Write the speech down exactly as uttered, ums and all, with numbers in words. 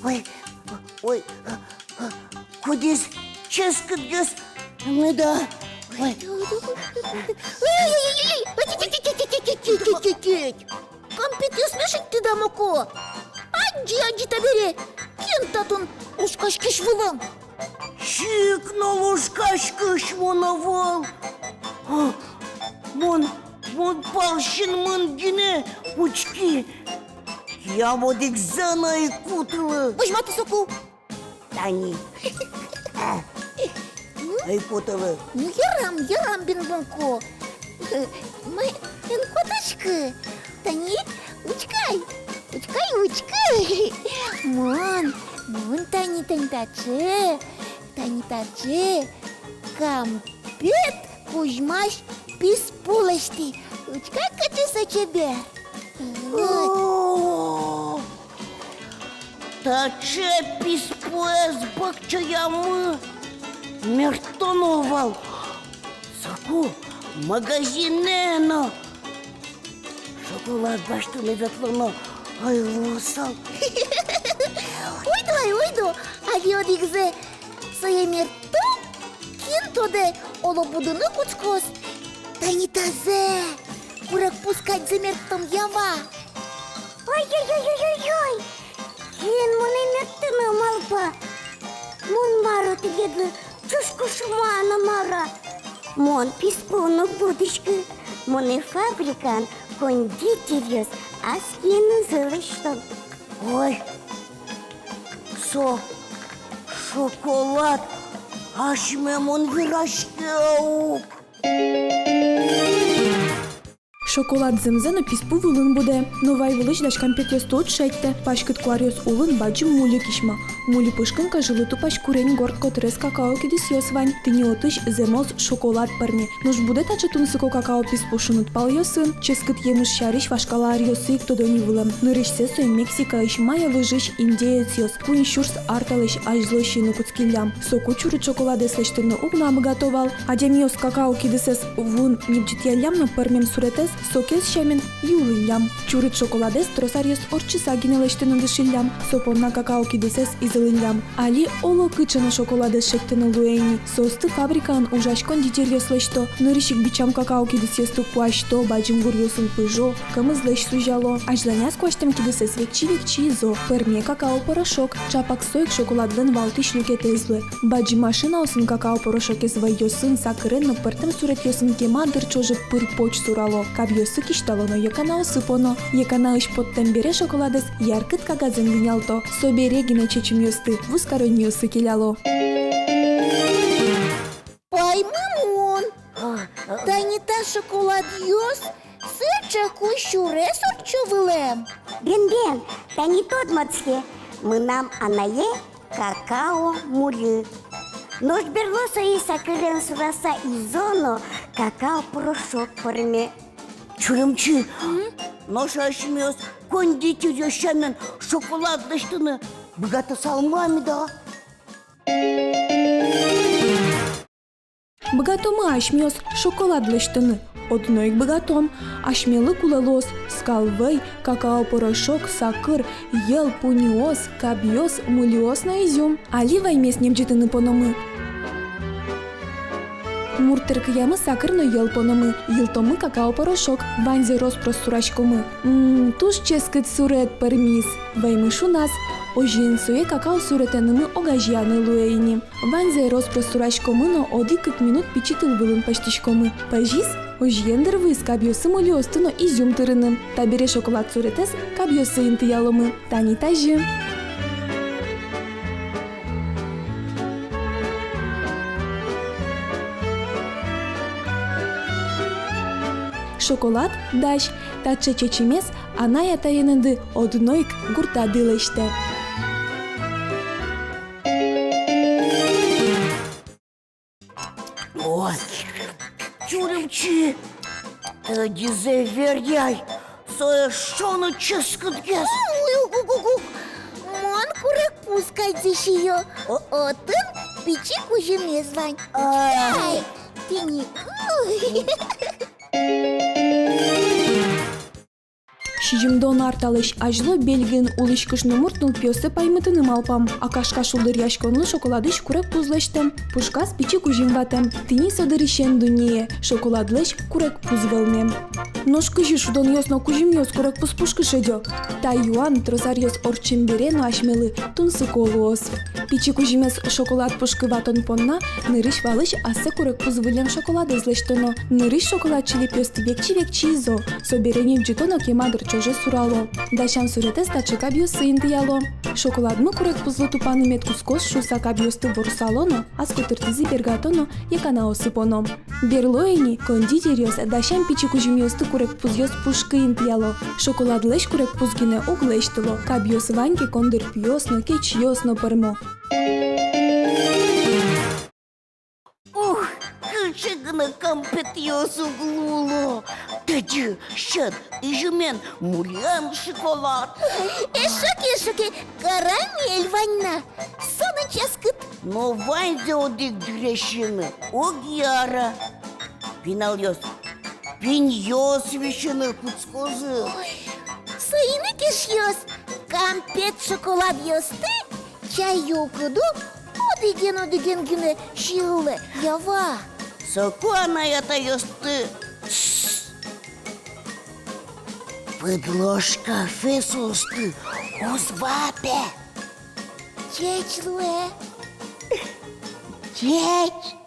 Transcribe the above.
Ой, ой, кудӥз ческытгес меда. Ой. Ой, ой, ой, ой, ой, ой, ой, ой, ой, ой, ой, ой, ой, ой. Кампетъёсме шедьтӥд-а, Моко? Адӟи, адӟи табере, кин татын лушкаськись вылэм. Чик но лушкаськись мон ӧвӧл. О, мон, мон пал синмын гинэ учки. Киям одӥгзэ но ӧй кутылы. Возьматы соку. Тани. Ӧй кутылы. Ну, ярам, ярам, бен, Моко. Мон эн кутӥськы. Тани, учкы ай, учкы ай, учкы. Мон, мон тани, тани таӵе, тани таӵе кампет кузьмась писпу лэсьтӥ. Учкы ай, кыӵе со чебер. Вот. О! Таӵе писпуэз бакчаямы мерттоно вал. Соку магазинэ но шоколад басьтыны ветлоно ӧй луысал. Ойдо ай, ойдо, али одӥгзэ сое мерттом, кин тодэ, оло, будыны кутскоз. Тани тазэ, курегпуз кадьзэ мерттом, ява. Ой-ой-ой-ой-ой! Кин монэ мерттыны малпа? Мон мар-о тӥледлы, ӵуж кошма но мар-а? Мон писпуын уг будӥськы, монэ фабрикаын кондитеръёс ас киынызы лэсьто. Ой, со шоколад асьмемын вераське ук. Шоколад зэмзэ но писпу вылын будэ, но вай вылысь дась кампетъёсты уд шедьтэ. Паськыт куаръёс улын бадӟым мульы кисьма. Мульы пушкын кӧжылы тупась курень горд котырес какао кидысъёс вань. Тӥни отысь зэмос шоколад пӧрме. Нош будэ таӵе тунсыко какао писпу шуныт палъёсын. Ческыт емыш сярысь вашкала аръёсы ик тодо ни вылэм. Нырысьсэ сое Мексикаысь майя выжысь индеецъёс куинь сюрс ар талэсь азьло сиыны кутскиллям. Соку чурыт шоколадэз лэсьтыны уг на быгато вал. Адямиос какао кидысэз вуын небӟытъяллям но пӧрмем суретэз сокез сямен юылӥллям. Чурыт шоколадэз трос аръёс ортчыса гинэ лэсьтыны дышиллям. Со понна какао кидысэз изылӥллям. Али оло кыӵе но шоколадэз шедьтыны луэ ини. Соосты фабрикаын ужась кондитеръёс лэсьто. Нырысь ик бичам какао кидысъёсты куасьто, бадӟым гуръёсын пыжо, кӧмызлэсь сузяло. Азьланяз куасьтэм кидысэз векчи-векчи изо. Пӧрме какао-порошок. Ӵапак со ик шоколадлэн валтӥсь люкетэз луэ. Бадӟым машинаосын какао-порошокез вӧйёсын, сакырен но пӧртэм суретъёсын кема дыр ӵоже пыр-поч сурало. Кабъёсы кисьтало но йӧканаосы поно. Йӧканаысь поттэм бере шоколадэз яркыт кагазэн бинялто. Собере гинэ чечымъёсты, вузкаронниосы келяло. Паймымон. А, а. Тани та шоколадъёс сыӵе кузь сюрес ортчо вылэм. Бен-бен, тани тодматске, мынам анае какао мульы. Нош берло сое сакырен сураса изо но, какао-порошок пӧрме. Чуремчи, нош асьмеос кондитеръёс сямен шоколад лэсьтыны быгатысалмы-а меда? Быгатомы асьмеос шоколад лэсьтыны? Одно ик быгатом. Асьмелы кулэ луоз скал вӧй, какао-порошок, сакыр, йӧл, пуньыос, кабъёс, мульыос но изюм. Али вӧймес небӟытыны пономы. Мурт тэркыямы сакыр но йӧл пономы, йылтомы какао-порошок, ваньзэ рос-прос сураськомы. М, туж ческыт сурет пӧрмиз. Вӧймы шуназ. Озьыен, сое какао суретэнымы огазеяны луэ ини. Ваньзэ рос-прос сураськомы но одӥг-кык минут пичи тыл вылын пӧзьтӥськомы. Пӧзиз? Озьыен, дыр, вуиз кабъёсы мульыосты но изюм тырыны. Табере шоколад суретэз кабъёсы интыяломы. Тани тазьы. Шоколад дась. Таӵе чечымез анай-атаеныды одно ик гуртады лэсьтэ. Ой, чуремчи, тӧдьызэ веръяй, со эшшо но ческытгес. Уй, уг, уг, уг, уг. Мон курегпуз кадьзэ сиё. О. Отын пичи кузьымез вань. А. Ай, тӥни. Уй. Сизьымдон ар талэсь азьло Бельгиын улӥсь кышномурт нылпиоссэ паймытыны малпам. Акашка шулдыръяськонлы шоколадысь курегпуз лэсьтэм. Пушказ пичи кузьым ватэм. Тӥни со дырысен дуннее шоколадлэсь курегпуз вӧлмем. Нош кызьы шудонъёс но кузьымъёс курегпуз пушкы шедё? Та юан трос аръёс ортчем бере но асьмелы тунсыко луоз. Пичи кузьымез шоколад пушкы ватон понна нырысь валысь ассэ курегпуз выллем шоколадэз лэсьтоно. Нырысь шоколад чилепъёсты векчи-векчи изо. Собере небӟытоно, кема дыр ӵоже сурало. Дасям суретэз таӵе кабъёсы интыяло. Шоколадмы курегпузлы тупаны мед кутскоз шуыса, кабъёсты ворсало но, ас котыртӥзы бергатоно, йӧканаосы поно. Берло ини кондитеръёс дасям пичи кузьымъёсты курегпузъёс пушкы интыяло. Шоколадлэсь курегпуз гинэ уг лэсьтыло. Кабъёс вань ке, кондырпиос но, кечъёс но пӧрмо. Ух, кыӵе гинэ кампетъёс уг луыло. Тӧдьы, сьӧд, изьымен, мульыен шоколад. Эшшо ке, эшшо ке, карамель вань на. Со но ческыт. Но ваньзэ одӥг дыре сиыны уг яра. Пиналъёс пиньёс висьыны кутскозы. Ой, соин ик, эшъёс, кампет-шоколадъёсты чай юкыды одӥген-одӥген гинэ сиылэ, ява. Соку анай-атайёсты пыдло шкафе соосты уз ватэ. Ӟеч луэ. Ӟеч.